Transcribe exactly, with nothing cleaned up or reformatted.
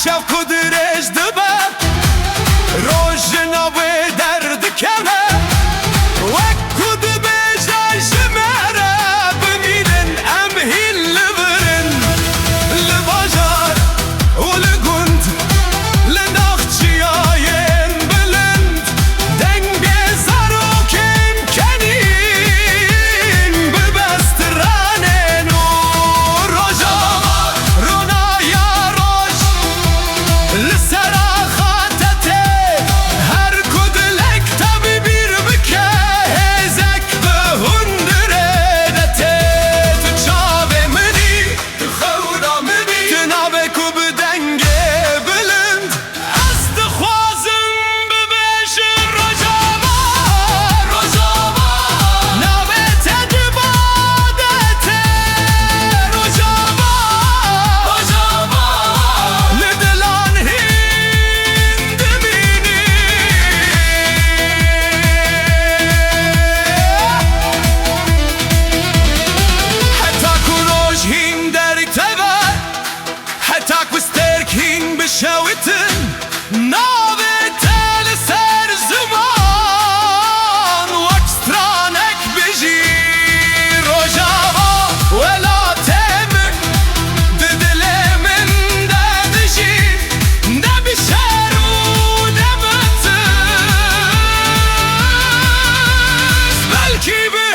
Şev ku dirêj dibe, roj ji nav wê derdikeve. Wek ku dibêje, ji me re bimînin, em hîn li vir in. Li bajar û li gund, li naxçiyayên bilind, dengê zarokên kenîn bi bestiranên û Rojava, Ronaya roj, li sera xate tê. Her ku dilek te bi bîr bike, hêzek bi hundirê de tê. Tu çavê min î, tu xewda min î, tu navê ku bi dengê bilind. Ez dixwazim bibêjim Rojava, Rojava. Navê te di ba de tê Rojava, Rojava. Li dilan hîn dimînî. Heta ku roj hîn derkeve, heta ku stêrk hîn bişewitin, navê te li ser ziman wek stranek bijî. Rojava welatê min, di dilê min de dijî, ne bi şer û ne bi tirs, belkî bi